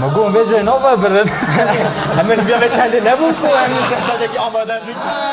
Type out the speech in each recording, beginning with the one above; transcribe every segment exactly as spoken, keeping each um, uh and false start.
Me got vê jê nava birin. Em ê vê çendê nebûn ku em sohbetekî amade bikin.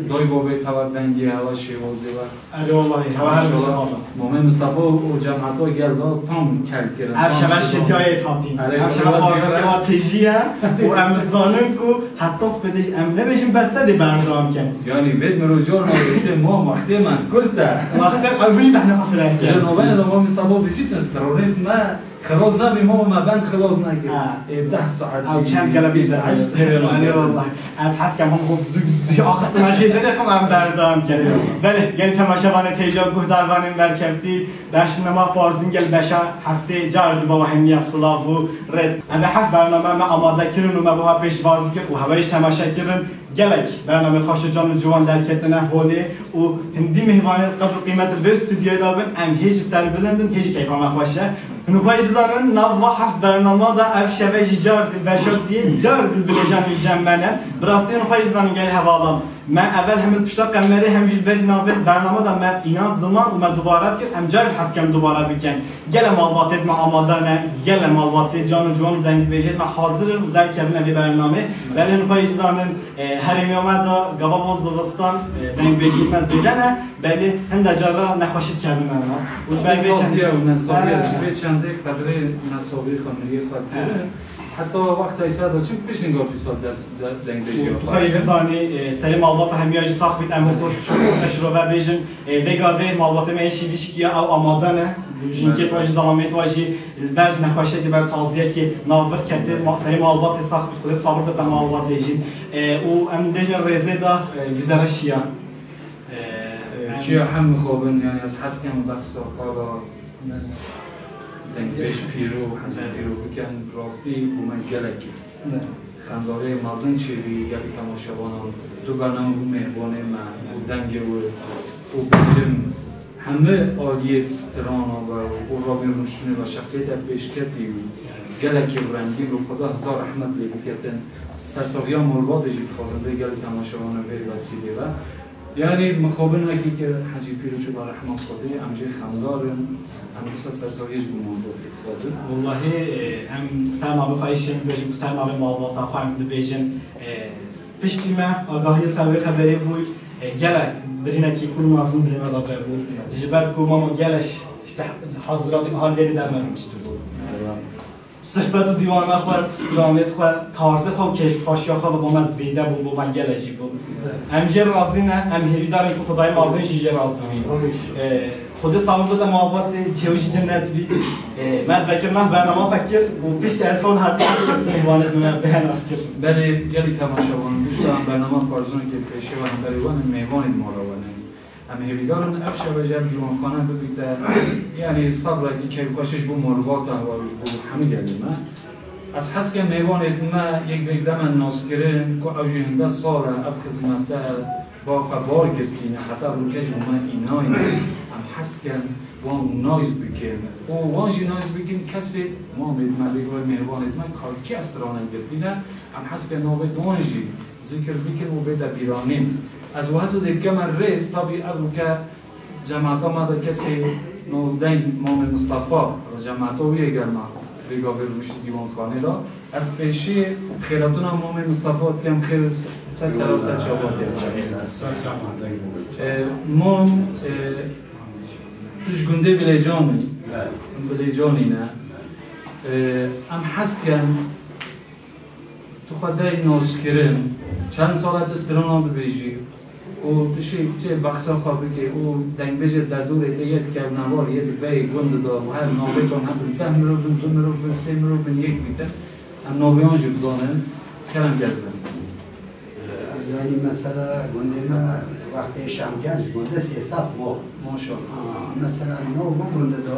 Doy bobê tava dengê hewa şêwozê ve. Erê wellahî, hewa her Maşallah. Maşallah. Mamê Mustafa û cemato gel da tam kel kirin. Ev şeve şitiyayê hatî. Erê, Ev şeve şitiyayê pazarê hatî. Wa têjî ye û em dizanin ku heta spedê em nebêjin bes sedê berdewam ken. Yani vê mirocan işte ma wextê me kurt e. Wextê ew hîn behne xwe fireh ken. Ji novena Mamê Mustafa bijîtin stronêt me. Xilas nabî, ma me bend xilas nekir. Ha. Ê, deh saet Ew jî, çend gelek bîst saet jî. Erê wellahî. Ez hez kem hemû zû, zû axiftina jê derê xwe em berdewam kin. Erê wellahî. Belê, gel temaşevanê têja guhdarvanên berkeftî, berşnema Parzûn gel beşa heftê car dibe we hemiya silav û rêz. Eve heft bername me amade kirin û me buha pêşvazî kir û hewayîş temaşe kirin. Gelek bernamê xweş û can û ciwan derketine holê û hindî mêvanê qedr û qîmet li vê stûdyoyê de bin, em hê jî bi serbilind in, hê jî keyfa me xweş e. Hûn xwe jî dizanin, nav va heft bernama de ev şeve jî car di beşa duyê, car di bilêjan li cem me ne. Bi rastî hûn xwe jî dizanin gelê hevalan. Me evel hem li pişta qemerê hem jî li berî navê bernama de me înan ziman û me dubare dikir, em car hez kem dubare bikin. Gelek malbatêt me amade ne, gelek malbatê can û ciwan û dengbêjêt me hazir in û derkevine vê bernamê. Belê hûn xwe jî dizanin, E, herêmê me de gava bo zivistan, e, dengbêjiyên me zêde ne, belê hinde cara nexweşî dikevin me ne. Û ji ber vê çend- Taziye û nesabiye He. ji vê çendê qedrê nesabî xwe, miriyê xwe He. dikirin. Heta wexta îsa de çi piştî got îsa dest de-, dengbêjiya Û tu xwe xwe ye. Dizanî, e, serê malbata hemiya jî sax bît, em wekî tu şirove bêjin, e, vê gavê malbatê me yê şîvî şikiya ew amade ne. Jinkê Belê. tu jî, zelamê tu jî li ber nexweşiyekê, ber taziyekê navbir kete, ma-, serê malbatê sax bît, Xwedê sabir bide malbatê jî. E, û em bêjin rêzê de, e, guzere şiya. E, E, em çiya hem mixabin, yani ez hez kem behsa qala Belê. dengbêj pîro, Hecî Belê. Pîro bikin, rastî bû me gelekî. Belê. Xendarê mezin çêbî, gelî temaşevanan, du bername bû mêhvanê me, û dengê wê, û bêjim, hemî aliyê strana ve û ravî rûniştinê ve şexsiyete pêşketî û gelekî rengîn û Xweda hezar rehmet lê biketin. Sersaviya malbatê jî dixwazim vê gelî temaşevanan vê wesîlê ve. Yani mixabin wekî ke Hecî Pîr û çû be rehma Xwedê, em jê xemdar in, em dîsa sersaviyê ji bo malbatê dixwazin. Wellahî, e, em ser navê xwe yê şên dibêjin, bi ser navê malbata xwe em dibêjin, e, Piştî me agahiya ser wê xeberê bû, e, gelek birînekî kûr mezin dilê me de bebû. Ji ber ku mama gelek işte haziratî hal vêrê derme rûniştibû. Sohbet û dîwana xwe, stranêt xwe, tarzê xwe û keyfxweşiya xwe li bo me zêde bû, bo me gelek jî bû. Em jê razî ne, em hêvîdar in ku Xwedayê mezin jî jê razî bî. E, Xwedê sabir bide malbatê, çêwişî cennet bî. E, me vekir me bernama xwe kir û piştî ez hol hatim mêvanê bi me bi nas kir. Belê, gelî temaşevan, dîsa em bernama Parzûnekê pêşê we hemberî we ne, mêvanê di mala we ne. Em hêvîdar in ev şeve ji hev dîwanxane bibîte, yanî sebrekî keyfxweş ji bo malbata we û ji bo hemî gelê me. Ez hez kem mêvanê me yek bi yek deme naskirin ku ew jî hinde sal e ev xizmete ba xwe bar girtîne, heta rûke ji bo me înayne. Em hez dikin wan nice bikin û wan jî nice bikin kesê mamê me, bê wê mêvanê me, kalkî strana girtîne. Em hez dikin navê wan jî zikir bikin û bête bîranîn. Ez wesa dê bikeme rêz, tabî ev rûke Cemaeta me de kesê navdeng Mamê Mistefa, cemaeta wî yê gel me vê gavê rûniştî dîwanxanê de. Ez pêşî xêratina Mamê Mistefa dikem, xêr ser sera ser çava diye. E, Mam, e, tu ji gundê Bilêcanî, Belê. Bilêcanî ne. E, em hez dikin Tu xwe dey naskirin, çend sal e tu strana dibêjî û tu şê çê behsa xwe bikê û dengbêjê derdorê te yê dikevne bar, yê di veyê gund de û her navêkan hebin, deh mirov bin, du mirov bin, sê mirov bin, yek bîtin, em navêyan jî bizanin, kerem gez bin. Ez zanî mesela gundê me wextê Şam Genc gundê sê sed mor. Maşallah. Ha, mesela nav bu gundê de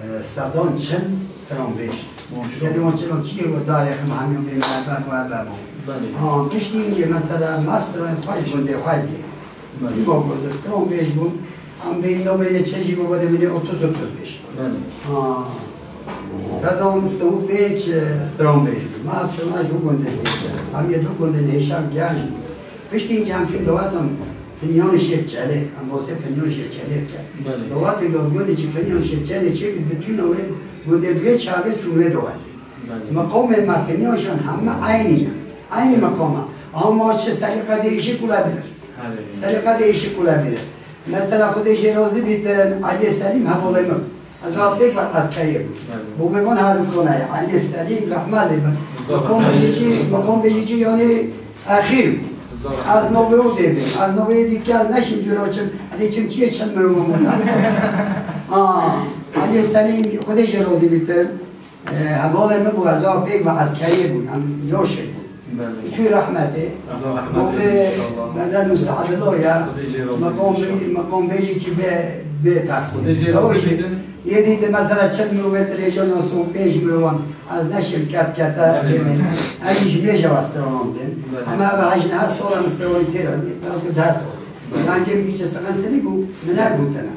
E, sedan çil stranbêj. Maşallah. Yedî wan çil û çiyê we dayê xim hemî bê me ber we be bû. Belê. Ha, piştî yê mesela me stranê xwe ji gundê xwe dê. Belê. Dîma gund stranbêj bûn. Em bê nobê çil jî bû, wedê min ê otuz otuz beş. Belê. Ha. Sedan sewbêj, e, stranbêj bû. Me ev strana ji bo gundê dê. Em yê du gundên hêşan genc bûn. Piştî înce em çûn dewatan Pinyanê Şêr Çelê, em basê Pinyanê Şêr Çelê dikin. Belê. Dewatê gavgondê çi Pinyanê Şêr Çelê çê bi, bi tûna wê gundê duê çavê çûn wê dewatê. Belê. Meqamê me Pinyan Şan heme eynî ne. Eynî meqam e. Ama çi selîqe değişik olabilir. Serê qedê êşik kule bîre. Mesela Xwedê jê razî bîtin, Eliyê Selîm hevalê min. Ez ha pêk ve eskeriyê bû. Bo bê van harî konayê, Eliyê Selîm rehma lê bin. Maqam bêjî çi, maqam bêjî çi yanî exîr bû. Ez navê wî dê bim. Ez navê yê dî bike ez neşim dûr açim. Edê çim çiyê çend mirovan bû. Ha, Eliyê Selîm, Xwedê jê razî bîtin. E, hevalê min bû, ez a pêk ve eskeriyê bûn, em yoşek bûn. Belê. Çû rehmetê. Allah rahmet eylesin inşallah. Beden û sehedilo ya. Xwedê jê razî bin inşallah. Meqam bêjî çi bê, bê teqsîr. Xwedê jê razî bin. Yê dî de mesela çend mirovê dirêjan ya son pênc mirovan, ez neşim ket kete bême. Ez jî ji mêje ve stranan bêm. Belê. Ama ev hejne ez sola min stranî têra, belkî deh sal. Yan cem hiç sıkıntılı bu, mine gutana.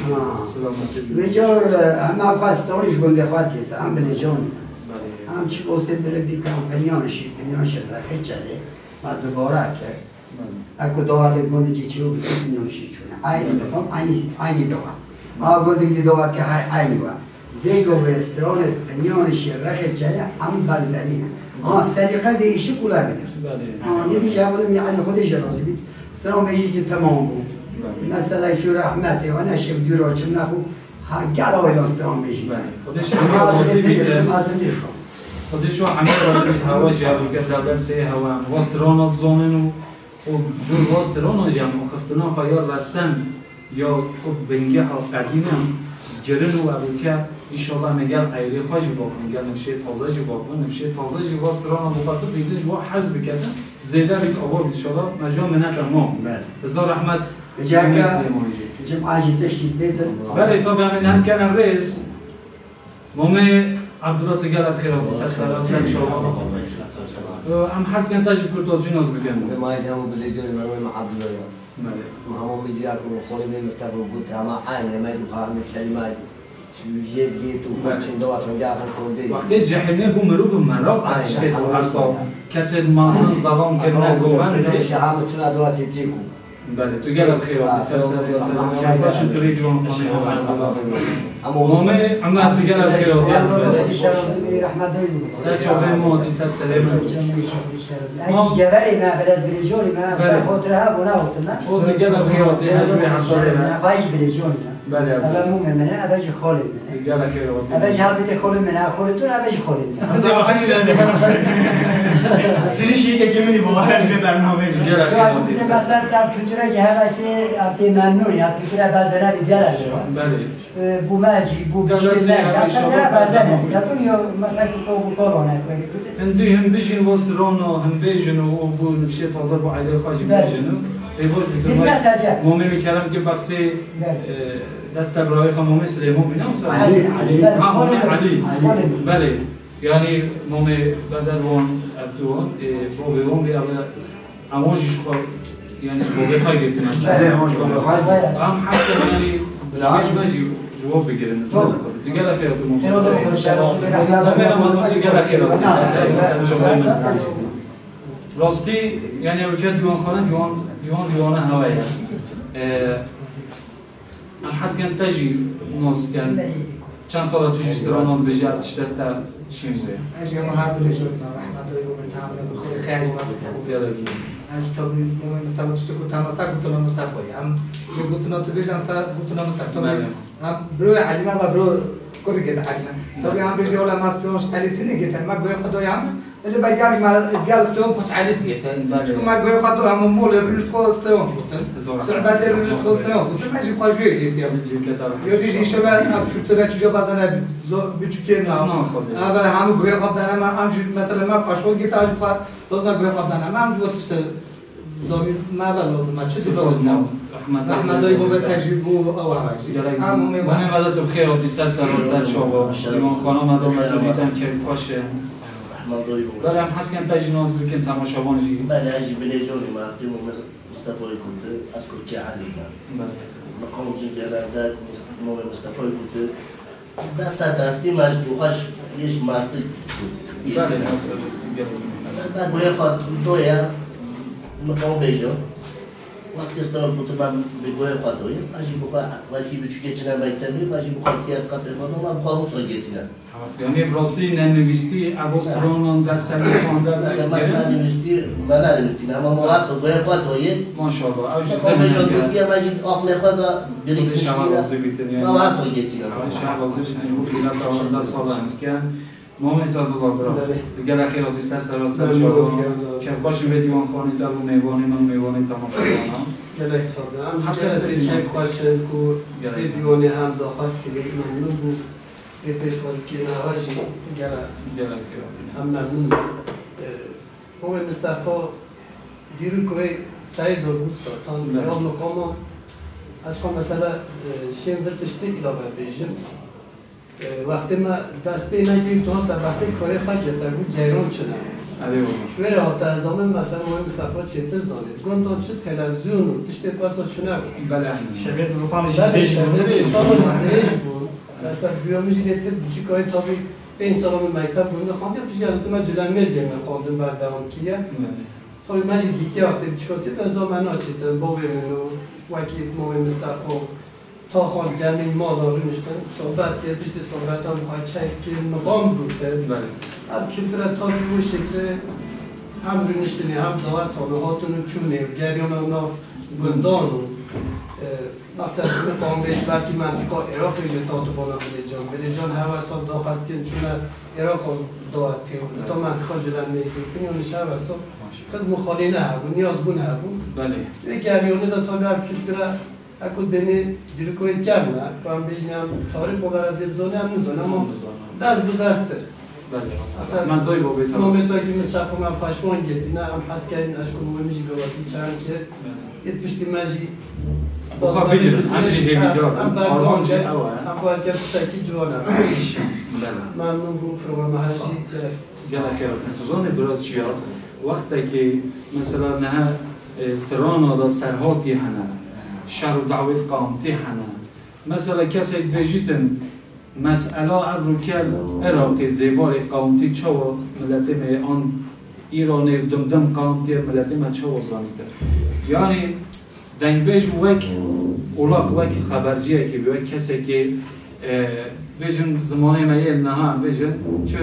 Ha. Selamet aleyküm. Ve cor, e, hem Abbas Tavriş gunde xwat git, hem bile John. Belê. Hem çi olsa bile bir kan, binyan işi, binyan işi, rakı çeli, ma dubara ke. Belê. Eko doğa de gunde çi çi yok, binyan işi çune. Aynı Belê. Mekam, aynı, aynı doğa. Ma gunde bir doğa ke hay, aynı var. Dêgo ve stranê binyan işi, rakı çeli, hem benzerine. Ha, selîqe değişik olabilir. Belê. Ha, yedi cevabım yani, Xwedê jê razî bî. Stran bêjî ki temam bû. Belê. Mesela şu rahmetê ve neşe dûr açim nexu. Ha, gel oylan stran bêjî. Belê. Xwedê şema razî bî. Ama az önce dedim, az önce son. Xwedê şo hemî razî bî, hewa jî hewa ke derdesê hewa. Va strana zonin û, û dûr va strana jî, em xiftina xwe ya resen ya ku bingeha qedîm e, girin û ev ûke, înşallah me gel eyrê xwe jî bavin, gel nimşê taze jî bavin, nimşê taze jî va strana bo xwe bibîzin, ji wa hez biketin. Zêde bît ava bît, înşallah, me ja minete ma. Belê. Hizar rehmet. Cihaka, Momê Silêmanî jî. Cuma jî teşrîf bêtin. Belê, tabii, em ê hem kene rêz. Momê Abdullah, tu gelek xêr hatî ser sera, ser çavan. Em hez ken te jî bi kurtazî nas bikin. Bi ma jî hemû bilêcûnê me, Momê Abdullah ya. Belê. Hemû min diya ku xolê min Mistefa got, hema eynî, me jî xwe hemî kelîme Jêr gêt û Belê. Çinda watan gel xwe kondê. Wextê cehilî bû, mirov bi meraq Aynen, tiştê aynen. Her sal. Kesê masin zavam kirine govendê. Şeha min çuna dua têtê ku. Belê, tu gelek xêr hatî, ser ser, ser ser. Baş û tu rê ciwan xanê. Ama Momê Ömer, tu gelek xêr hatî, ez Ser çavê min hatî, ser serê min. Ez geverê me, biraz dirêjonê me, ser Belê. Xotire ha, bona xotire. O tu gelek xêr hatî, ez wê hesabê me. Baş dirêjonê me. Belê, ez Eve mûmê min e, eve jî xolê min e. Gelek xêr hatî. Eve jî hazirê xolê min e, xolê tu ne, eve jî xolê min e. Ez eve aşî lerde. Tu jî şîkekê min î, baba, her jê bernameyê. Gelek xêr hatî. Mesela te kulture jî hevekê, em tê memnûn ya, kulture bezene bir gelek. Belê. E, bu me jî, bu Gelek biçî xêr me jî, hatî, ya, inşallah. Mesela bezene, ya, tu yo, mesela ki, bu, bu kolone, böyle. Hindî hin bijîn bo strano, hin bêjin û bo nifşê taze bo eylê xwe jî Belê. Bêjin û pêvaş bikin. Dilî me sece. Momê min kerem ki baksê, Belê. E, deste birayê xwe Momê Silêman bîne, Elî, Elî. Ha, Momê Elî. Elî. Belê. Yanî Momê Bedelwan, Erdogan, e, bavê wan bê, ev Em wan jî ji xwe, yanî ji bavê xwe girtine. Belê, wan ji bavê xwe. Em heta yanî Bila. Ji me jî ji wan bigirin. Zor. Tu gelek xêr hatî Momo. Gelek xêr hatî. Momo Ramazan, tu gelek xêr hatî. Rastî, yanî ewke dîwanxane, dîwan, dîwan, dîwana hewa ye. Ee, Em hez ken te jî nas ken. Belê. Çend sala tu jî stranan dibêjî, ev tişte te şîn bûye? Ez jî hema her dilê jî wina rehmet û wê tamamê bi xêrê xêr jî wafî te bû. Gelekî. Ez jî tabî Momê Mistefa tiştê ku te masa gotona Mistefa ye. Em yê gotina tu bêjin, em sa gotina Mistefa. Tabî Belê. Em biro Elî me ve biro kurê gêt Elî me. Tabî em bêjî ola ma stranan Elî tine gêt, me goyê xwe doya me. Öyle ben gel, ma gel stewon koç Elî diyetin. Belê. Çünkü ma goyê xwe do hemû molê rûnişt xwe stewon gotin. Zor. Sohbetê rûnişt xwe stewon gotin. Ben jî xwe jûyê getiya. Yo dî jî şöyle kültüre çijo bazane biçükê na. Eve hemû goyê xwe dene ma, em jî mesela ma paşol git, em jî xwe lozna goyê xwe dene. Ma em jî işte Zomî me ve lozim e, çi Spas lozim e? Ma. Rahmet Rahmet eylesin. Eylesin. Bebe te jî bû ew hevajî. Gerek Em umê me. Bana vada tu bixêr hatî ser ser ser çava. Maşallah. Diwan xana me da me tu dîtem keyf xweş e. Rahmet eylesin. Belê em hes ken te jî nas bikin temaşevan jî. Belê ez jî bilêjonî me, hatî Momê Mistefayê gotin, ez kurkê Elî me. Belê. Meqam jî genelde Momê Mistefayê gotin. Dest destî me ji xweş yê ji mastik. Belê, nasıl istik geldi. Mesela ben buraya kalktım, doya, mı kalbêjo. Wextê stran gotin, me bi goyê xwe doyê, me jî bi xwe wekî biçûkê çine mektebê, me jî bi xwe diya qefê xwe da, me bi xwe wisa girtîne. Yanî bi rastî nenivîstî ev stranan de ser xwendin. Me, me nenivîstî, me nenivîstîne, ama me wesa goyê xwe doyê. Maşallah, ew jî zehmet e. Gotiye, me jî aqlê xwe da birîk bişkîne. Me wesa girtîne. Xwedê şewazê bikin, ji bo xîlata wan de sala em dikin. Mamê Sadullah bira. Belê. Gelek xêr hatî ser sera ser çavan. Kevxweş in vê dîwanxanê te û mêvanê me û mêvanê temaşevanan. Gelek sade. Em jî gelek pêşxweş in ku vê dîwanê hem daxwaz kirin, memnûn bûn. Vê pêşxwazîkirina we jî gelek, gelek xêr hatî. Em memnûn bûn. E, Homê Mistefa dîrûk wê seyr da got satan. Belê. Ya miqama ez xwe mesela, e, şên vê tiştê îlave bêjim. E, wextê me dest pê nekirî, tu hate behsê karê xwe kir, te got ceyran çi ne? Erê wala. Ji wê re hate ez zanim, mesela, Moyê Mistefa çêtir zanî. Gundan çi televîzyon û tiştê wesa çi ne bû. Belê, erê. Şevê zivistanê jî dirêj bû. Belê, şevê zivistanê jî dirêj bû. Mesela, duya min jî lê tir biçûkayî, tabî pênc sala min mekteb gund xwendî, piştî ez gotim me Culemêrgê me xwendin berdewam kiriye. Belê. Tabî me jî dîtiye wextê biçûka tê, ez zam me naçêtin, bavê min û wekî Moyê Mistefa. Taxan Cemîl mala rûniştin, sohbet kir, piştî sohbetan xwe keyf kir, miqam gotin. Belê. Ev kultura tabî wê şekilê hem rûniştinê, hem dawetan û hatin û çûnê û geriyana nav gundan û, e, mesela, miqam bêj, belkî mentiqa Iraqê jî tatibana Vilican. Vilican hewesa daxwaz kirin çûne Iraqan dawet kir. Belê. Heta mentiqa Culemêrgê, kirin, yanî ji hewesa, maşallah, xizm û xalîne hebû, niyazbûn hebû. Belê. Wê geriyana de tabî ev kultura Eko dênê dîrikoyê kevn e, ku em bêjin em tarîx û beredê bizanê, em nizanê, ama dest bi dest e. Belê, rast e. Mesela, Mehmet Dayı Bobê, tamam. Mehmet Dayı Mistefa me paşman girtîne, em hez kerin, eşko Mehmet jî gavakî kerem kir. Belê. Yê piştî me jî Buxa bigirin, em jî hêvîdar em, in. Em berdan jî ew e. Em berdan tiştekî ciwan e. Belê. Memnûn bû programa her jî. Gelek xêr hatin. Zanê bira çi ya? Wextekê, mesela, niha, e, strana de serhatî hene, şer û dawêt qamtî hene. Mesela, kesek bêjîtin, mesela, evroke Iraqê zêbarê qamtî çawa miletê me an Îranê û dimdim qamtî miletê me çawa zanîtin? Yanî, Dengbêj wek olaq, wek xeberciyekê, wek kesekê, e, bêjin zimanê me yê niha, bêjin çi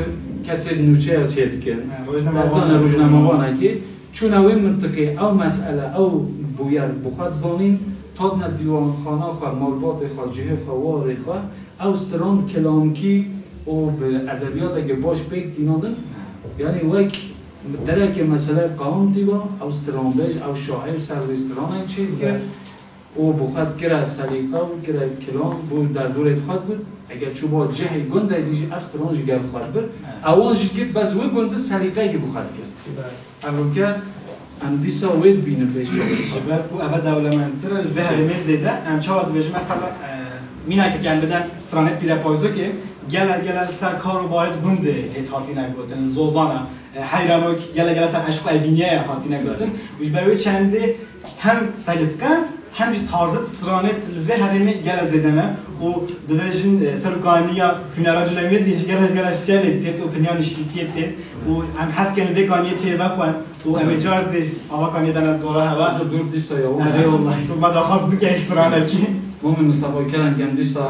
kesê nûçeya çê dikin. He, rojnamevan. Bezane rojnamevanekê, çûne wê mintiqê, ew mesele, ew bûyer bi xwe dizanîn, tadne dîwanxana xwe, malbatê xwe, cihê xwe, warê xwe, ew stran kilamkî û bi edebiyateke baş pêk tînadin. Yanî wek Derekê meseleyê qawimtî ba, ew stranbêj, ew şaîr ser wê stranê çê dike. Evet. Û bi xwe dikire selîqe û dikire kilam, bû derdorê xwe dibû. Eger çûba cihê gundê dî jî ev stran ji gel xwe dibir. Evet. Ewan jî dikir bes wê gundî selîqeyekî bi xwe dikir. Evet. Evroke em dîsa wê dibînin pêş çavê xwe. Ji ber ku ev e dewlemendtir e, li vê herêmê zêde, em çawa dibêjin, mesela, e, mînakek em bidin stranê Pîrepayzokê, gele gele li ser kar û barê di gundê hêt hatine gotin, li Zozana, e, Heyranok, gele gele ser Eşq û Evîniyê hatine gotin. Û ji ber wê çendê hem selîqe, hem jî tarzit stranê li vê herêmê gele zêde ne. Û dibêjin, e, serokaniya hunera Culemêrgê jî gele gele şerê têt û pinya niştîkiyê têt. Û em hez kin vê kaniyê têr vexwen. Û em ê car dî ava kaniyê dene dora heva. Ji dûr dîsa ya. Erê wellahî, tu me daxwaz bike stranekî. Mamê Mistefa, kerem kem dîsa. Em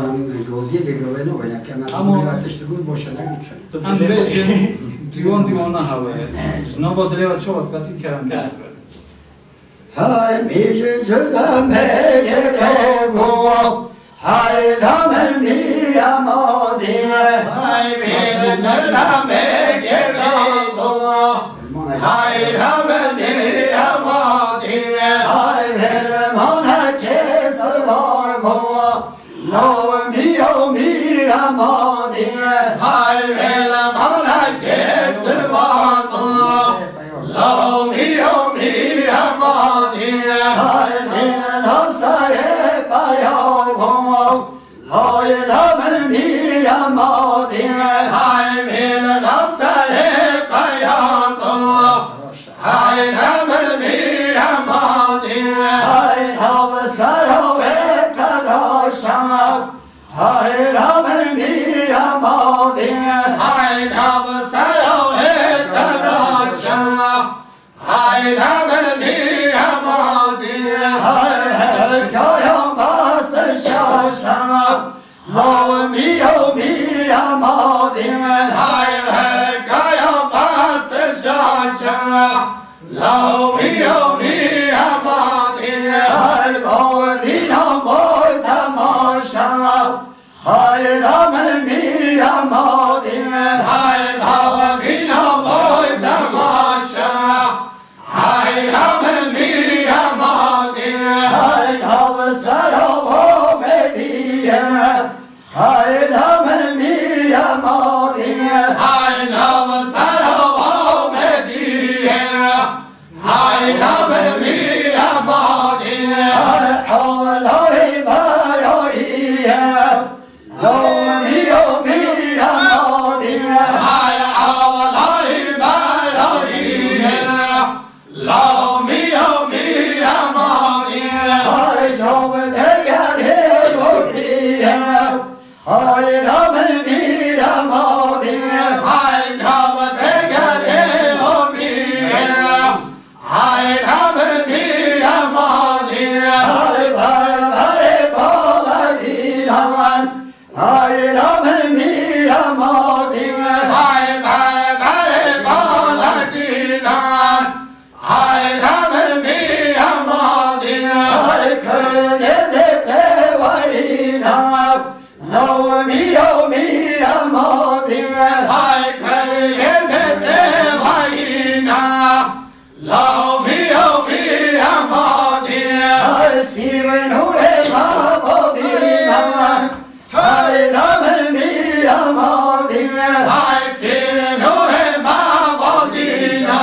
gaziyê bêgavê nabêne, ke me Ama tişt bû boşe neguçin. Em bêjin, dîwan dîwana hewe. Ji nava dilê we çawa diqetî kerem kem. Hay mîjê Culemêrgê bû, hay la min mîra madî. Hay mîjê Culemêrgê bû, hay la min mîra madî. Hay vêlemane çê sivar bû. Law mîra mîra madî. Hay vêlemane çê sivar bû. Law mîra mîra madî. Hay vêlemane serê peya bû. Hay la min mîra madî. Hay vêlemane serê peya bû. Hay la min mîra madî. Hay la bi sera wê qeraşa. Hay la min mîra madî. Hay la bi sera wê qeraşa. Hay la min mîra madî. Law mîro mîra madî. Hay her kaya bast şaşa. Law mîro mîra madî. Hay bawdîna boy temaşa. Hay la min mîra madî. Hay bawdîna boy temaşa. Hay la min mîra madî. Hay la min sera Amedî. Hay la min mîra madî. Hay la min sera Amedî. Hay la min mîra madî. Hay Allahî berayî. Law mîro mîra madî. Hay Allahî berayî. Law mîro mîra madî. Hay law degerê lobî. Hay la min mîra madî. Hay law degerê lobî. Hay la min mîra madî. Hay berberê bala dîlan. Hay la min mîra madî. Hay berberê bala dîlan. Hay la min mîra madî. Hay kurdê zêtê werîna. Law mîro mîra madî. Hay kurdê zêtê werîna. Law mîro mîra madî. Hay sîv nûrê mabadîna. Hay la min mîra madî. Hay sîv nûrê mabadîna.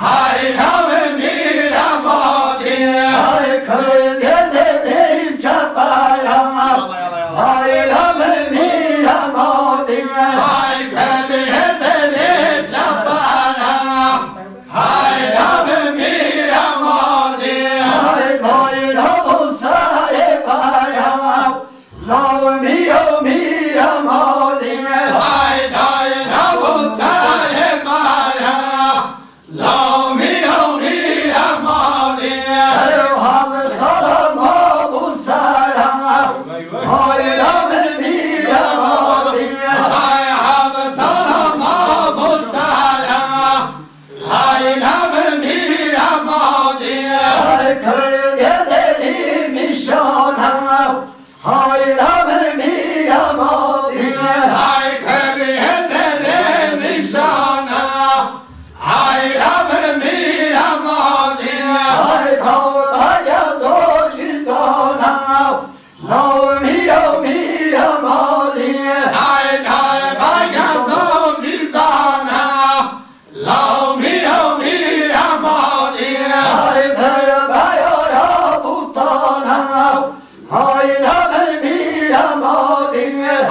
Hay la min mîra madî. Hay kurdê zêdîm çepera. Hay la min mîra madî. Hay kurdê zêdîm çepera. Hay la min mîra madî. Hay dayra bo sarê bara. Law mîro mîra madî. Hay dayra bo sarê bara. Law mîro mîra madî. Ew hal sala ma bo sara. Hay la min mîra madî. Hay hal sala ma bo sara. Hay la min mîra madî. Hay kurdê zêdîm nîşana. Hay la min mîra madî. Hay kurdê zêdîm nîşana. Hay la min mîra madî. Hay tawaya zojî zana. Law mîro mîra madî. Hay tawaya zojî zana. Law mîro mîra madî. Hay berberaya butana. Hay la min mîra madî.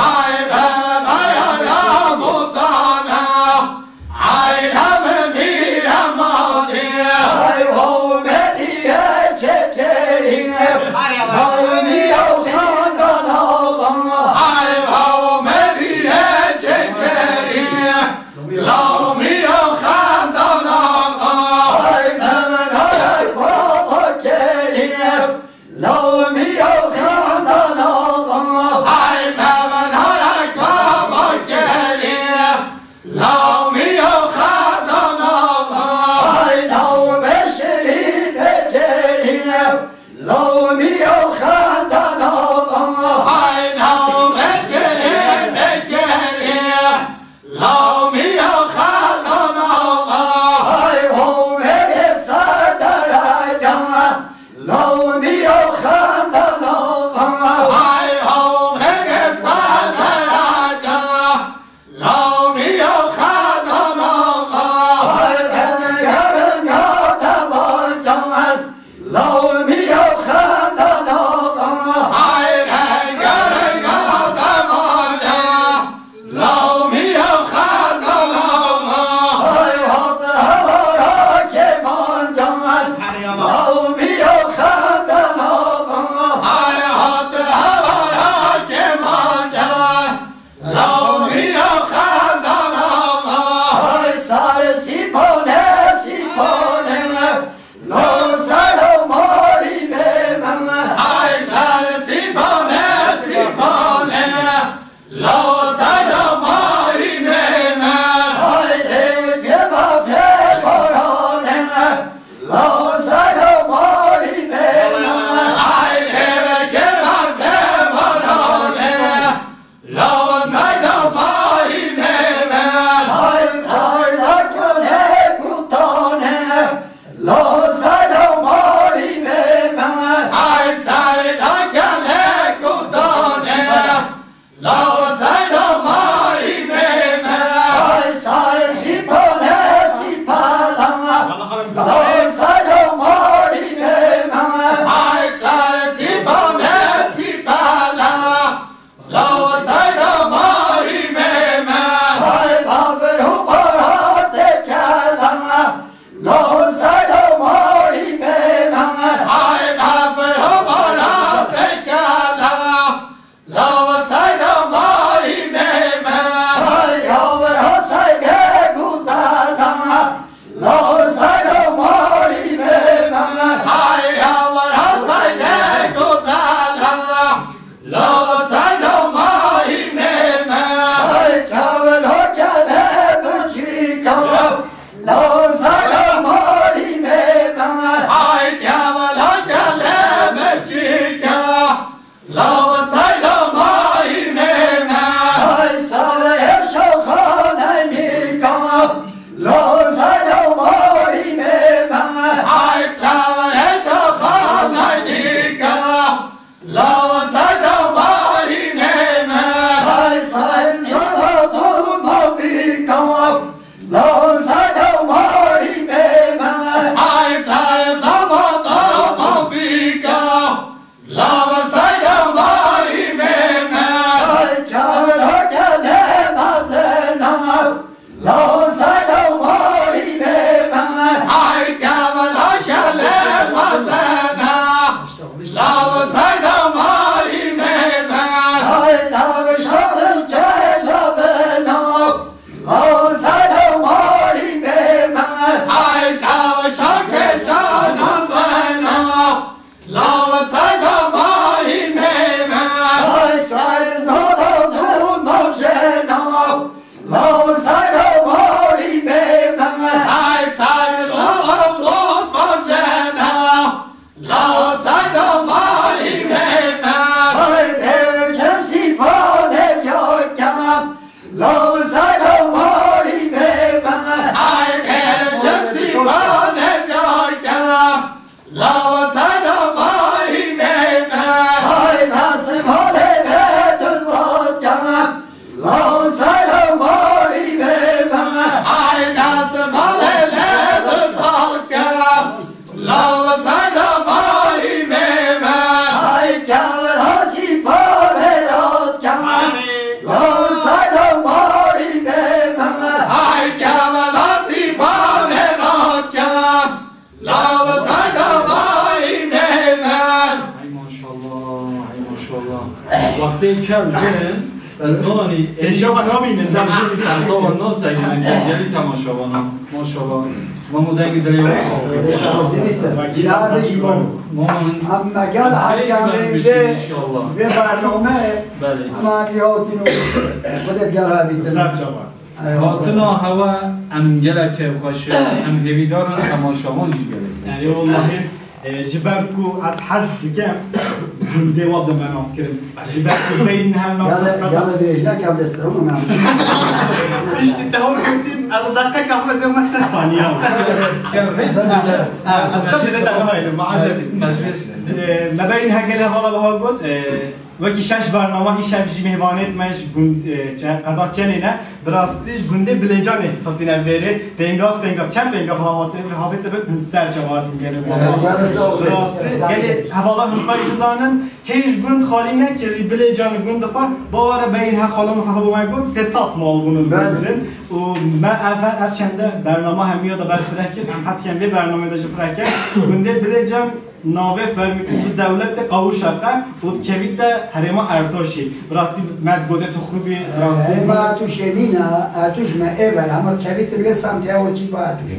Hay berberaya butana. Hay la min mîra madî. Hay Amedî ye çekerî. Law mîro xandana. Hay Amedî ye çekerî. Law mîro xandana. Hay memenara kova kerî. Law mîro xandana. Hay memenara kova kerî. Law mîro xandana. Hay law beşerî pekerî. Law mîro xandana. Hay law beşerî pekerî. Law mîro xandana. Hay Amedê Serdara can. Law mîro xandana. Hay Amedê Serdara can. Law mîro xandana. Hay tengarenga devan can. Law mîro Ay maşallah, ay maşallah. Wextê kev jin, ez zanî, Pêşewa nabînin. Sertava nasegînin, gelî temaşevanan. Maşallah. Mamo dengê dilê we sağ ol. Mamo hin- Em me gel heskan vê, vê, vê bername, Belê. Em hemî hatin û xwe de gel hevîtin. Ser çava. Eyvallah. Hatina hewe em gelek keyfxweş in, em hêvîdar in, temaşevan jî gelek. Erê wellahî, e, ji ber ku ez hez dikim, gundê we bi me nas kirin. Ji ber ku beynî hev nas Gale, gale dirêj neke, em desttirûn û me. Piştî te hol gotî, ez deqeka xwe zê me seh saniye. Gel, gel, gel. Ha, ha, tabii, ne demek öyle, madem. Meclis. E, me beynî hev gelê hevala biha got, e, Wekî şeş bernama îşev jî mêvanêt me ji gund, e, çe-, qeza Çelê ne. Bi rastî ji gundê Bilêcanê hatine vêrê. Pêngav, pêngav, çend pêngav ha-, hate-, havête bin, min ser çava hatin gelê. Ee, yani sağ olun. Bi rastî gelê hevala hûn xwe jî dizanin. Hê ji gund xalî nekirî, Bilêcan li gund xwe. Bawere beyîn he xala Mustafa bo me got, sê sed mal bûn li Belê. Gund. Û me ev, ev çende bernama hemiya da ber fireh kir. Em hez ken vê bernamê de ji fireh ken. Gundê Bilêcan Navê fermî tu dewletê Qawûşeqe û dikevîte herêma Ertoşî. Bi rastî me gotê tu xwe bî, bi rastî. Herêma Ertoşê nîne, Ertoş me ê ve, hema dikevîte vê semtê ew çî va Ertoş.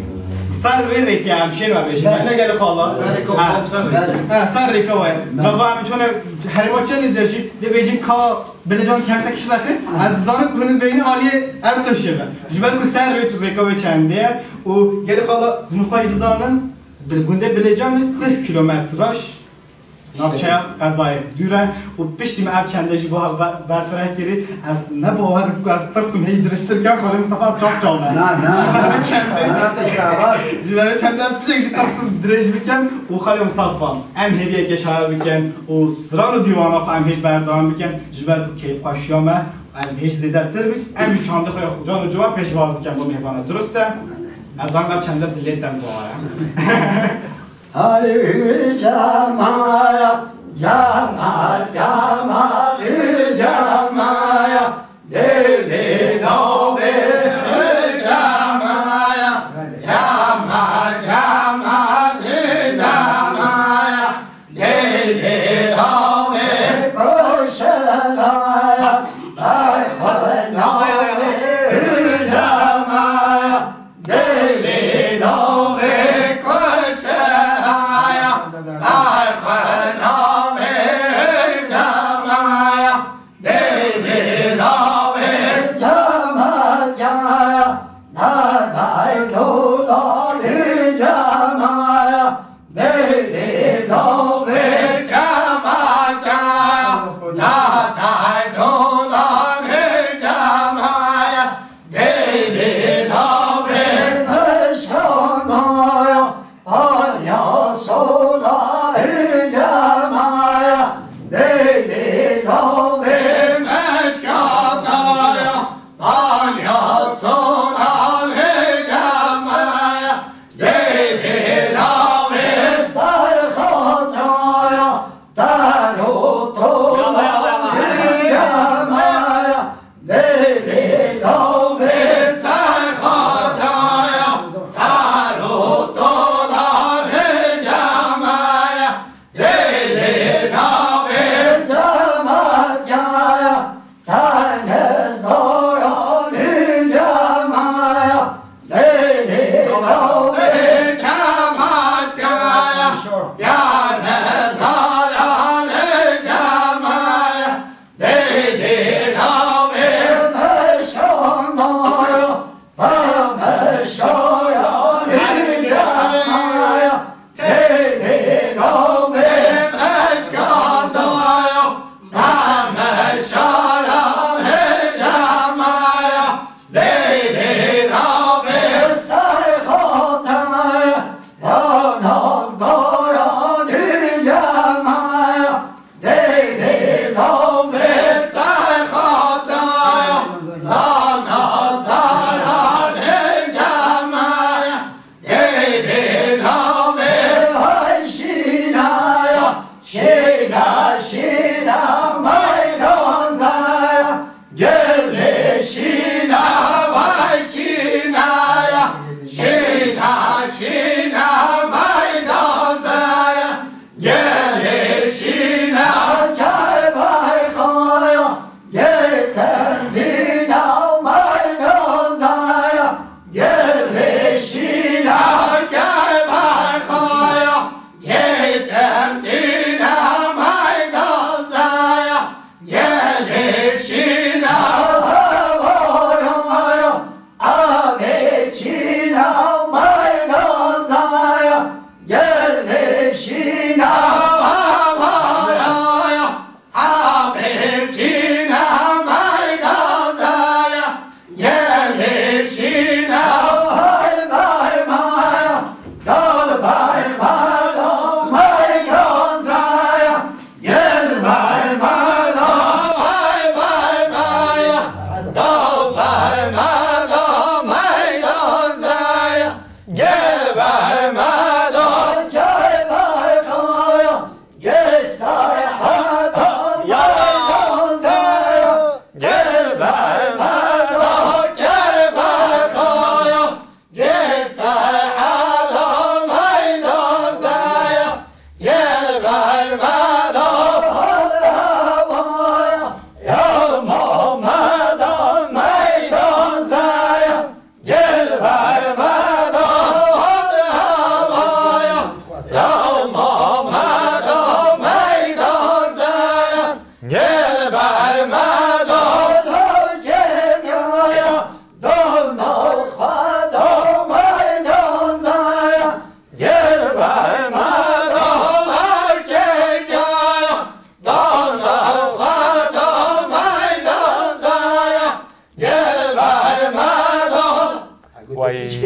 Ser wê rêkê em şên me bêjin. Belê. Ne gelê xala? Ser rêka Ha. Belê. Ha, ser rêka we. Belê. Bava em çone herêma Çelê de jî dê bêjin ka Bilêcan kevte kişlexê. Ha. Ez zanim ku hûn beynî aliyê Ertoşê ve. Ji ber ku ser wê rêka wê çendê ye û gelê xala hûn xwe jî dizanin. Bi gundê Bilêcan sih kilometraj navçeya qezayê dûr e û piştî me ev çende jî bo be-, berfireh kirî, ez ne bawer dikim ku ez tirsim hêj dirêjtir kem, Xalê Mistefa çav çav e. Na, na, Ji ber na. Çendê, Na, te şahbaz. Ji ber çendê ez piçek jî tirsim dirêj bikim û Xalê Mistefa, em hêviyeke şaya bikin û stran û dîwana xwe em hêj berdewam bikin, ji ber ku keyfxweşiya me, em hêj zêdetir bik, em jî çandê xwe can û ciwan pêşwaz dikin bo mêvana. Dirust e? Ez zanim ev çende dilê te bawer e. Hayır cemaat, cemaat, cemaat, cemaat, deli davi cemaat, cemaat, cemaat, cemaat, deli davi koşalat, ay xanavê cemaat. Dêlê navê Kurşeraya, ay xwe navê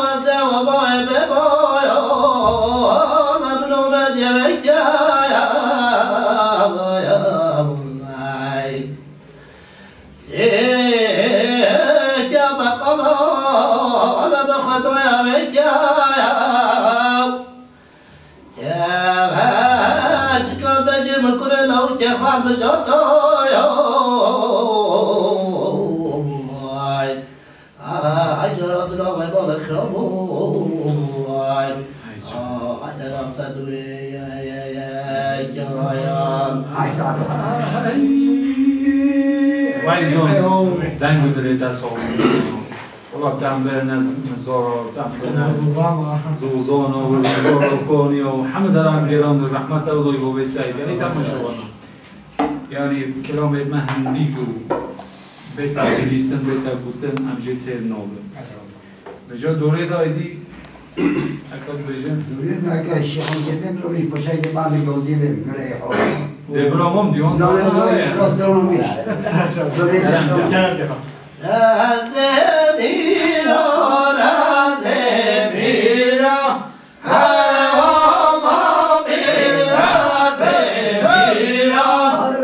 وزن وباي بباي، أنا بلومة يا بكايا، يا بني. سيك يا بقلا، أنا بخطويا بكايا. Tevecika bejê min kurê lawikê xwe mijatoy. Ay. Ay, cara dila me bala xirab. Ay. Ay, dera sedûyê, ye, ye, ye, kirayan. Ay, saat. Vay, John. Deng û dilê te sağ olsun. Wala, te em berine zora, te em berine zozana, zozana û zora û konî û hemû deran gêran di rehmeta Xwedayê bo bê te. Gelî temaşevanan. Yanî kilamê me hindî ku bêta bihîstin, bêta gotin, em jê têr nabin. Meca dorê de êdî, eka dibêjin. Dorê de eke şêxan kêbê mirovî paşayê de bandê goziyê bê, mureyê xwe. Dê bira mam diwan. Nane, nane, gastronomî. Dorê gastronomî. Razê bîra, razê bîra, her hama bir razê bîra.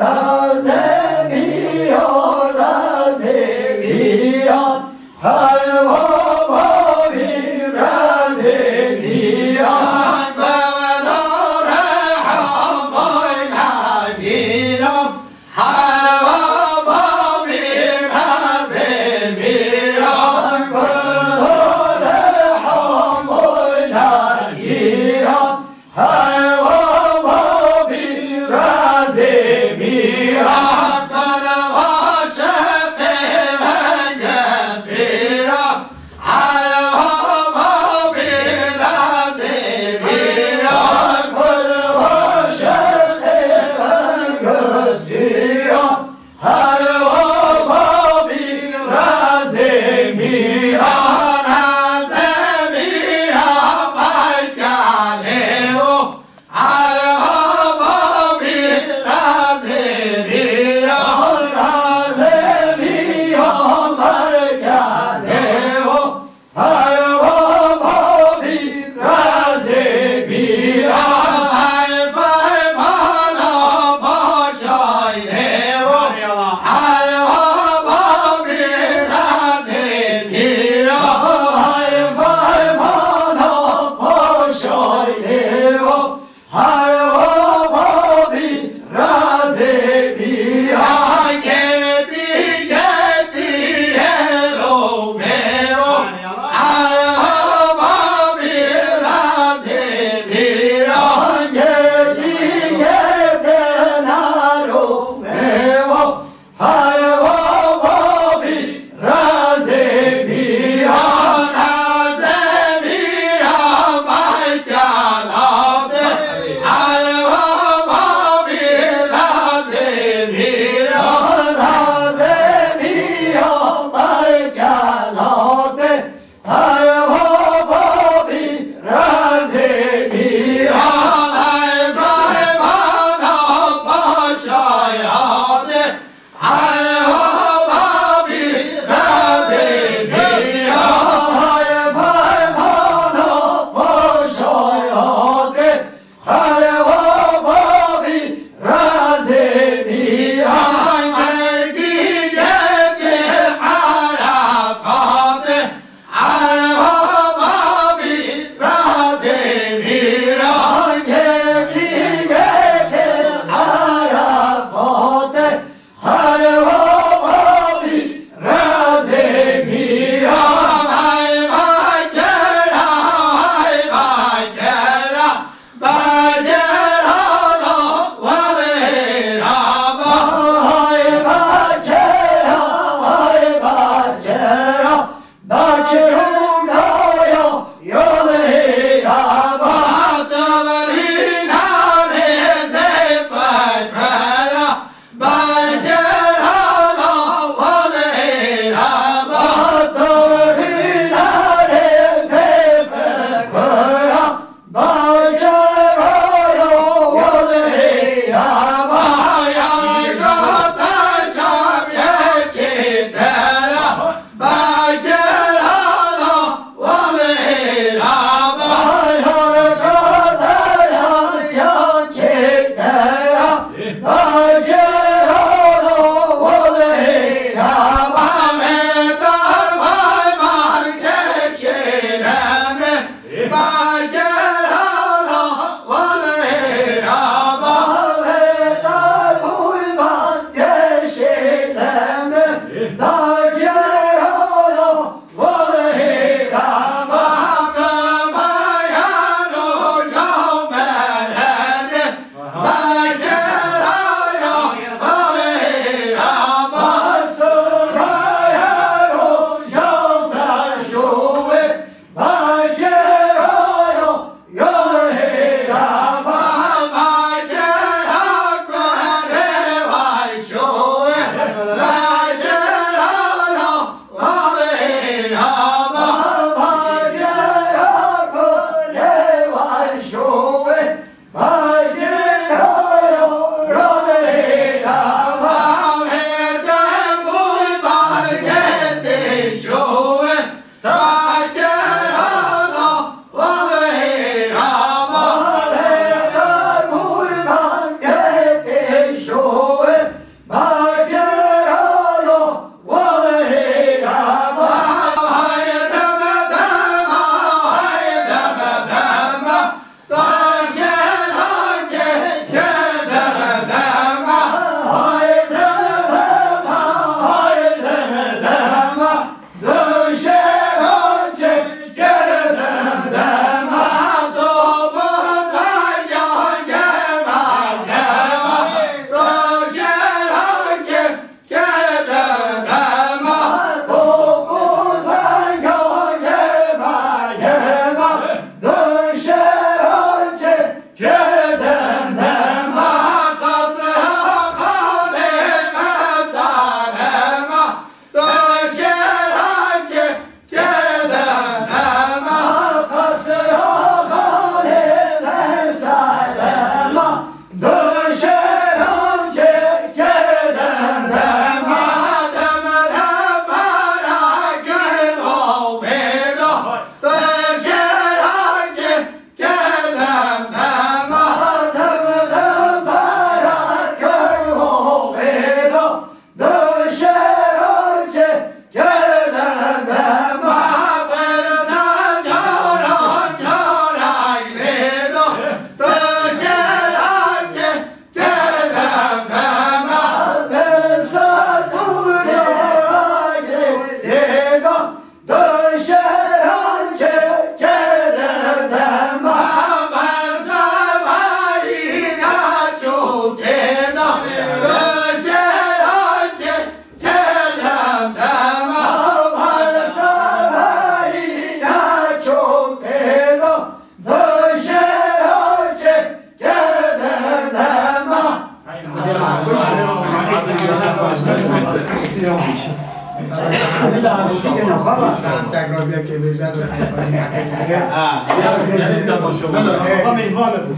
Razê bîra, razê bîra, her hama bir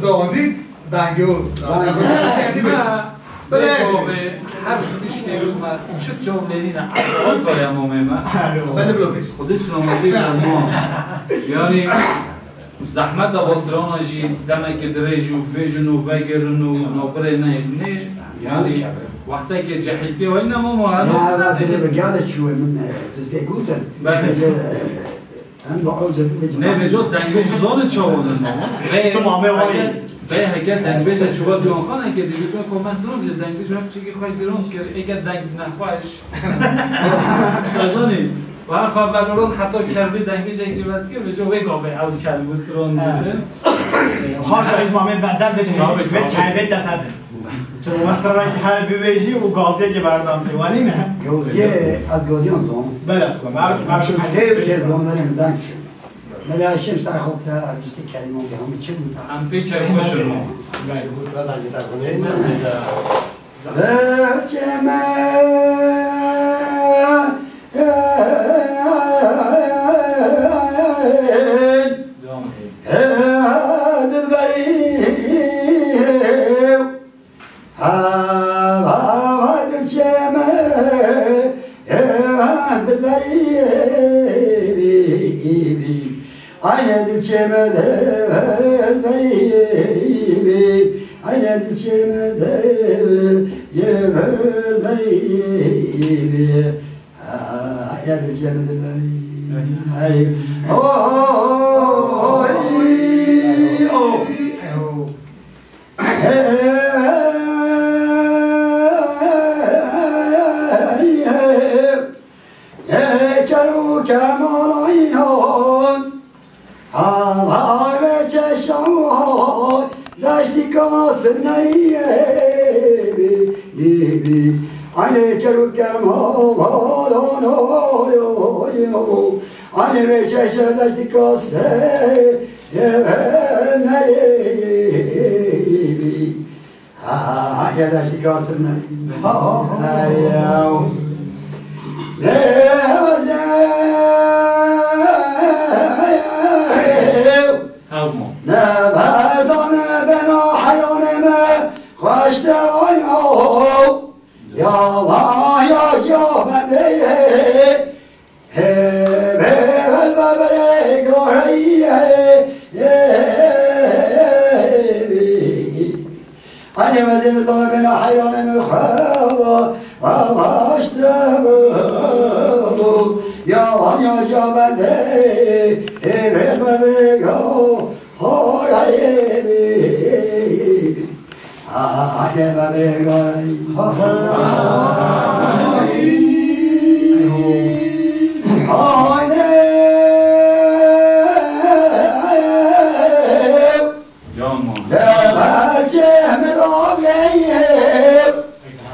Zondî, dengê û. Bê, her tiştê me, çi cewlênî ne, ez zaya mamê me. Belê, bilo bêj. Xwedî silametî ji ma. Yanî, zehmeta bastirana jî demekê dirêj û bêjin û vegerin û navbirê neyê. Nê, yanî, wextekê cehîltiyê wayî ne mama, her. Ya, Allah dilê bi gale çûye min, e, tu zê gotin. Belê. Em bi ew cebî Nê, vêca dengê jî zanî çawa ne. Vê, tu mamê wayî. Heke, vê heke dengbêje çûba diwanxanekê digotin ku me sirom ji dengbêj me piçekî xwe giran kir, êke deng nexweş. Ezanî, ve xwe veloran heta kervî dengbêjekî vedikir, vêca wê gavê ew kervî stron dibin. Haşa ji mamê bedel bêje, Tabii, vê tabii. Kervê tepe bin. Tu wesranekî her bibêjî û gaziyekî berdam pê, wanî ne? Yo, yê ez gaziyan zon. Belê, ez xwe, mer-, mer-, Lê yê zon benim dank. Mela Şemser xotira dusê kelîman bi hemî çi bû? Em pê kerxweşin. Belê. Çeme Devam edin. Dilberî. Hava diçe me, dilberî. Ayne diçe me, dilberî. Ayne diçe me, dilberî. Ayne diçe me, dilberî. Oy, oy. Ê ker û kemalayan, havay ve çeşan, deştî kasir neyê bî, bî. Aynê ker û kemalan, oy, oy, oy. Aynê ve çeşan, deştî kasir neyê bî. Ha, ha, ha, gel, işte, kalsın. Ha, ha, ha. Ay, ya. Ne vaze-, Tamam. Ne bezane bena heyranê me, xweş de vay, oh. Ya vay, ya, ya, ben de, Hê, hê, hel be berê goreyê, hê, hê, hê, hê, hê. Anê me zê nizane bena heyranê min xwe, va, va, vaştire bu. Ya, ya, ya, bende, hê, hê, be, be, go, horeyê, hê, hê, hê. Haydi be bêgay. Haydi. Yaman. Deve çehmi ravleye.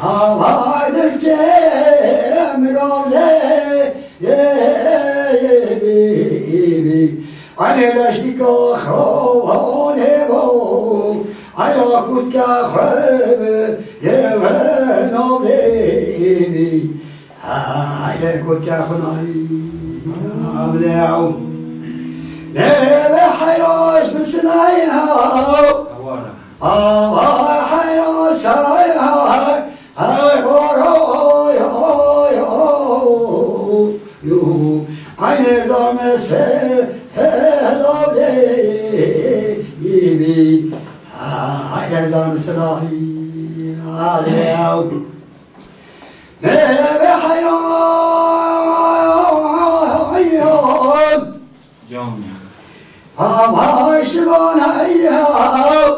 Haydi çehmi ravleye. Anê deştîka xawanê bo, ayra kutka xwe bi yê we navlê bî. Ayê kutka xwe nayî navlê ew. Lê be heyraş bi sinayî haw. Awa heyraş sayar. Her bora yo, yo, yo, aynê zame se, he, lavlê bî. Aynê zame se, lavlê bî. Ne be heyran. Canım. Ama şivan hayal.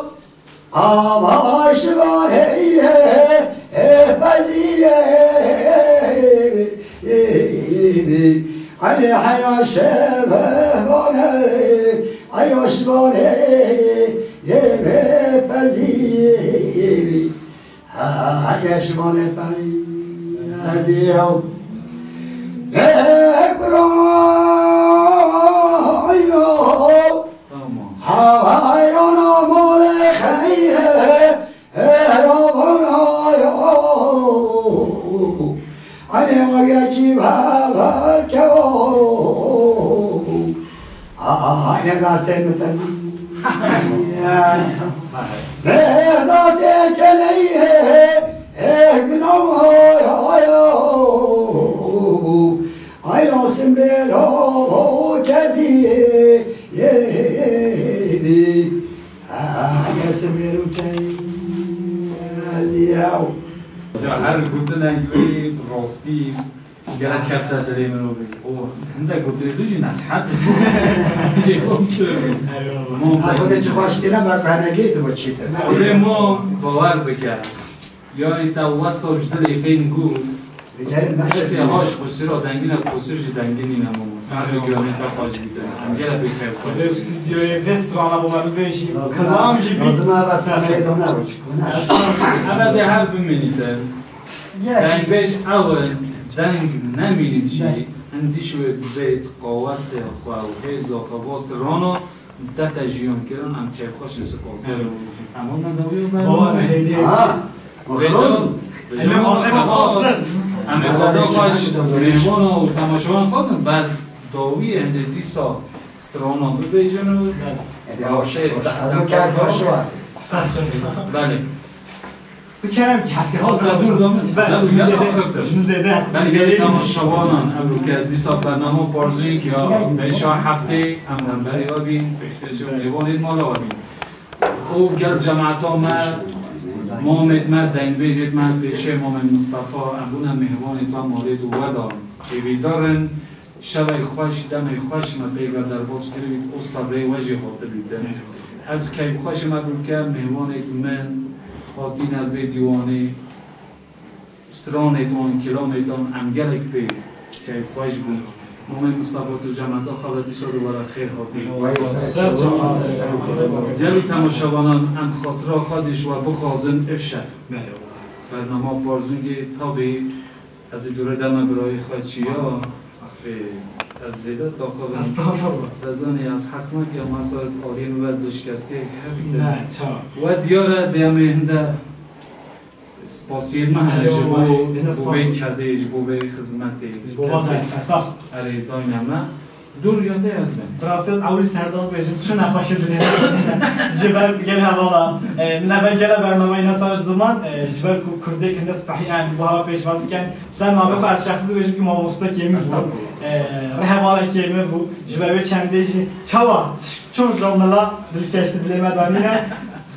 Ama şivan hey hey, eh, bezîye, eh, eh, eh. Aynê heyran şevebane, ayra şivane, eh, eh, bezîye. Heyre şivane pey, ez ê ew. Eh, bro. Tamam. Hayrana malê xeyre, eh, Rabana, Anê wagirê çî ve, ve kevo. Anê rastê min tezî. Vêda tê keleyê, eh, min o, ay, ay, o. Ay, rasim bêro, kezî, ye, ye, ye, ye, ye. Anê sibêro key, ez yaw. Ca her gotinek wê rastî gerek kefte dilê min û bê. O hindek gotinê tu jî nesihet. Jê kom kir. Eyvallah. Ha, xwedê çi xweş têne, me penegê tu bo çêtir. Xwedê mo bawer bike. Yarî te wesa ji dilê tên got. Kesê ha ji qusûra dengî ne, qusûr ji dengî nîne mama. Ser bi giyanê te xweş bîte. Em gelek bê keyf xweş. Vê stûdyoyê vê strana bo me bibêjî. Kilam jî bît. Lazim e, lazim e, evet, kamerayê de ne bak. Eve de her bimînîte. Dengbêj ew e, deng nemînît jî, hindî şûyê dibêt, qawetê xwe û hêza xwe bo strana, dete jiyan kirin, em keyfxweş in, spas. Eyvallah. Em hûn me dawî û ber. Baba, te heydiye. Ha, Vêca, vêca Em ê xwazin xwazin. Em ê xwazin xweş mêhwana û temaşevan xwazin, bes dawî hindê dîsa strana bibêjin û Ede rawşê hoş, hoş, ez mi kar hoş var. Belê. Tu kerem ki, heskî xalq Xalq qebûl qebûl da. da. Belê, Belê, min ya zêde, xiftir. Min zêde. Belê, gelê temaşevanan, evroke dîsa bernama parzîn ki ya, beşa heftê, em hemberî wa bîn, pêşkêşî û mêvanê mala wa bîn. Û gel cemaeta me, mamêt me, dengbêjêt me, pêşê mamê Mistefa, em bûne mêhvanê ta malê tu we da. Hêvîdar in, Şevê xweş, demê xweş me pê ve derbas kiribît û sebrê we jî hatibîtin. Ez keyfxweş im, evroke mêhwanêk min hatîne vê dîwanê, stranê wan, kilamê wan, em gelek pê keyfxweş bûn. Mamê Mistefa, tu cemeta xwe ve dîsa dubare xêr hatî. Gelî temaşevanan, em xatira xwe dî ji we bixwazin, ev şev. Bernama Parzûngê tabî Ez ê dûre deme birayê xwe çiya, ê, ez zêde taxivim. Estağfurullah. Te zanî ez hez nakim, mesela aliyê min ve dişkestiyek hebîte. Ne, çawa? We diyar e, dê em ê hinde spasiyê me hene ji bo, bo vê kedê, ji bo vê xizmetê. Ji bo va derfeta. Erê, dayne me. Dur ya te ez ben. Bi rastî ez ewilî serdar bêjim, çi nexweşî dilê min. Ji ber gel hevala, e, min evel gele bernameyê ne sar ziman, e, ji ber ku kurdê hinde spehî em bu hava pêşwazî ken, ser navê xwe ez şexsî dibêjim ki mamoste kêmî bû. Estağfurullah. E, rê hevala kêmî bû. Ji ber wê çendê jî çawa çûn jamila dilkeştî dilê me danîne.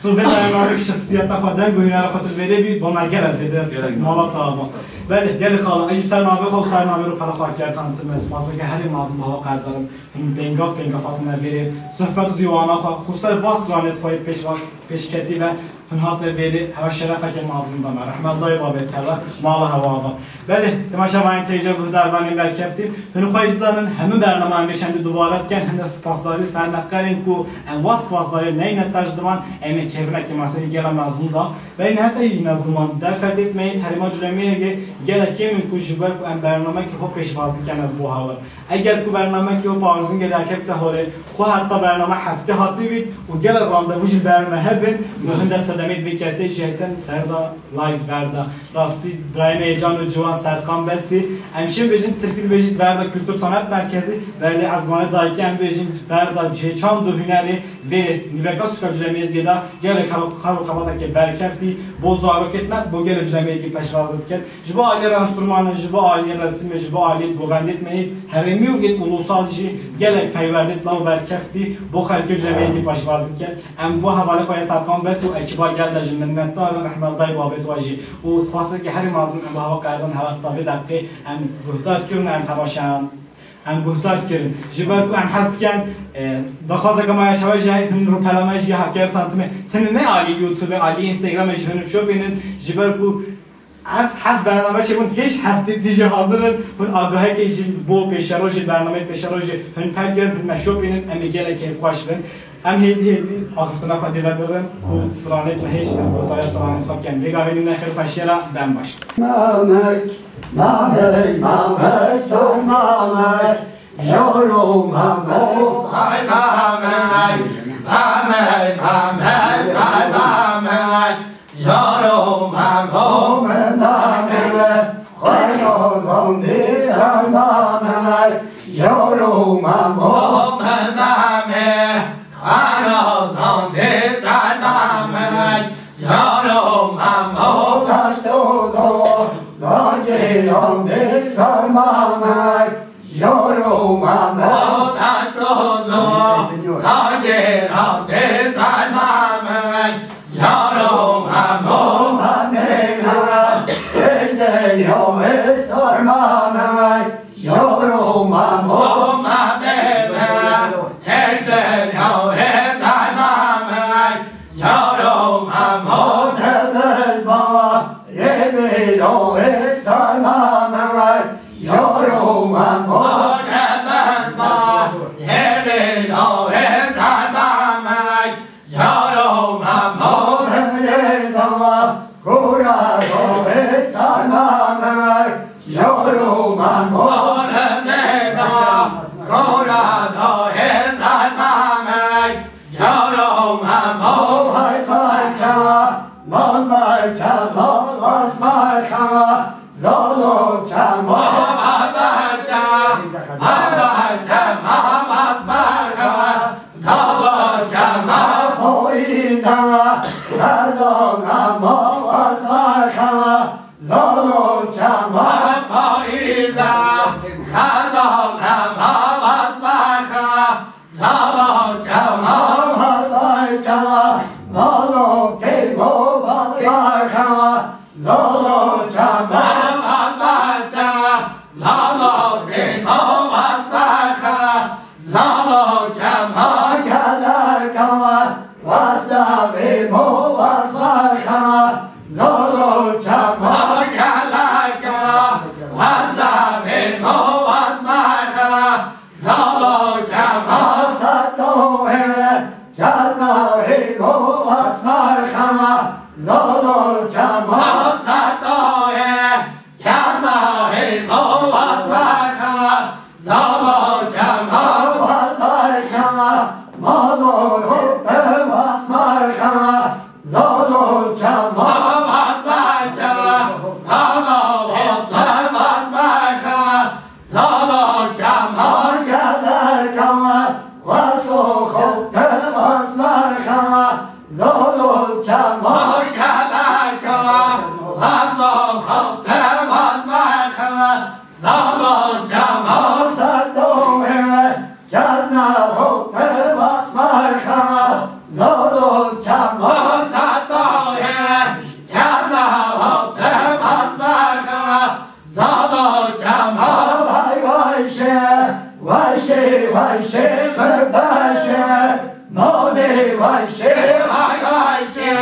Tu vê bernameyê şexsiyeta xwe, deng û hünera xwe tu vêrê bî, bo me gelek zêde Gelek. mala te ava. Belê, gelê xala, ez jî ser navê xwe û ser navê rûpela xwe ker tanîtim, ez spaseke herî mezin bava qerdarim. Hûn pêngaf pêngaf hatine vêrê. Sohbet û dîwana xwe, xwe ser va stranê xwe yê pêş va, pêşketî ve hûn hatine vêrê, hewa şerefeke mezin da me. Rehmet dayê babê te ve, mala hewa ava. Belê, temaşevanên têja guhdarvanên berkeftî, hûn xwe jî dizanin, hemû bernama em ê çendî dubare dikin, hinde spasdarî ser neferên ku em wa spasdarî neyne ser ziman, em ê kêvinekê maseyê gela mezin da. Belê heta yî ne ziman, derfetê me yê herêma Culemêrgê gelek kêm in ku ji ber ku em bernamekî xwe pêşwazî kene bo hawar. Eger ku bernamekî xwe Parzûngê derkevite holê, xwe heta bername heftê hatibît û gelek randevû jî ber me hebin, û hinde sedemê vê kesê jî hetin ser da live berda. Rastî, birayê me yê can û ciwan Serkan Besî. Em şên bêjin, tirkî dibêjît berda Kültür Sanat Merkezi, belê ezmanê dayikê em bêjin berda cihê çand û hunerê vê nîveka sûka Culemêrgê de gelek xal-, xal û xebateke berkeftî bo zarokêt me, bo gelê Culemêrgê pêşwazî diket. Ji bo aliyê enstrûmanê, ji bo aliyê resimê, ji bo aliyê govendêt me yê herêmî û yê ulusal jî gelek peywerdêt law berkeftî bo xelkê Culemêrgê pêşwazî diket. Em bo hevalê xwe yê Serkan Bes û ekîba gel de jî minnetdar in, rehmet dayê babê we jî. Û spaseke herî mezin em bi hewa qerdin hewa ta vê deqê em guhdar kirin, em temaşeyan, em guhdar kirin. Ji ber ku em hez dikin, e, daxwazeke me ya şewe jî heye, hûn rûpela me jî ya heker tanîtime. Tenê ne alî YouTube, alî Instagramê jî hûn bişopînin. Ji ber ku Ev heft bername çêbûn, hêj heftê dî jî hazir in. Hûn agahekê jî bo pêşerojê, bernameyê pêşerojê hûn pek girin, hûn me şopînin, em ê gelek keyfxweş bin. Em hêdî hêdî axiftina xwe dê vebirin û stranêt me hêj em gotaya stranêt xwe bikin. Vê gavê nîne xêr xweşiyê re, dem baş. Mamek, mamek, mamek, sor mamek, jaro mamo, ay mamek, mamek, mamek, ay mamek. Yaro mamo, mamo, mamo. Xweno zandî zerma me, yaro memo me me. Xweno zandî zerma me, yaro memo. Daşto zo, zandî zerma me, yaro memo. Daşto zo, zandî zerma me. Yaro memo me ne, ej dênyo ê sarma me. Yaro memo me ne, ej dênyo ê sarma me. Yaro memo ne bezma, rê bêlo ê sarma me. Yaro memo ne bezma, rê bêlo ê sarma me. Yaro memo ne bezma, kura do ê sarma me. Yaro memo ne bezma, kura do ê sarma me. Yaro memo hay parça, man parça, man basma kama. Zalo çama, man parça, man parça, man basma kama. Zalo çama, boyza, razona, man basma kama. Zalo çama, boyza, razona, man basma kama. Zalo çama, malay çama, malo teymo basma kama. Zalo çama, malay çama, malo teymo basma kama. Zalo çama, gele kama, wasta vemo basma kama. Zalo çama, gele kama, wasta vemo basma kama. Zalo çama sato he, yazna he mo asmar kama. Zalo çama sato he, yazna he mo asmar kama. Zalo çama var bar çama, malo hote asmar kama. Zalo çama var bar çama, malo hote asmar kama. Zalo çama gele kama, vaso xo te asmar kama. Zalo çama gele kama, vaso xo te asmar kama. Zalo çama sato he, yazna xo te asmar kama. Zalo çama sato he, yazna xo te asmar kama. Zalo çama vay vay şe, vay şe, vay şe, me baş e. Mone vay şe, vay vay şe,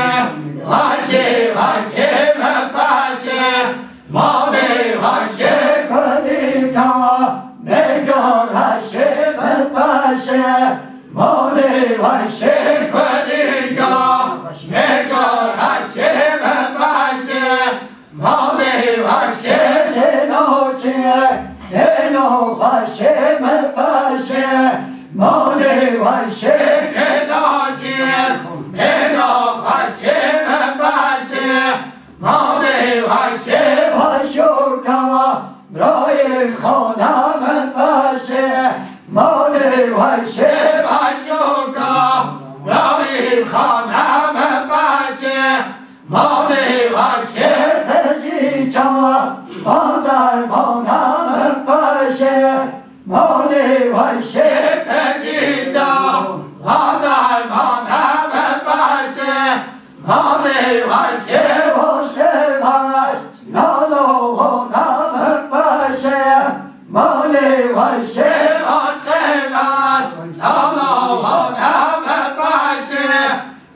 vay şe, vay şe, me baş e. Mone vay şe, kulî kama, me gora şe, me baş e. Mone vay şe, kulî kama, me gora şe, me baş e. Mavê vaşê hêno çi ye, hêno xweşê min xweşê. Mavê vaşê hêno çi ye, hêno xweşê min xweşê. Mavê vaşê vaşo ka, birayê xana min xweşê. Mavê vaşê vaşo ka, birayê xana min xweşê. Mavê vaşê te jî çawa, van dermana min xweşê. Mavê vaşê te jî çawa, van dermana min xweşê. Mavê vaşê vaşê vaş, nalo hona min xweşê. Mavê vaşê vaşê vaş, nalo hona min xweşê.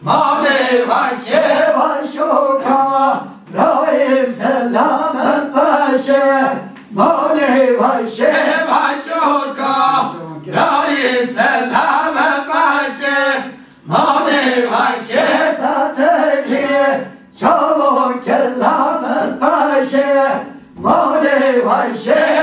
Mavê vaşê vaşo ka, Rahîm selam paşê. Mavê vaşê vaşo ka, Rahîm selam paşê. Mavê vaşê tateki, çavo kelam paşê. Mavê vaşê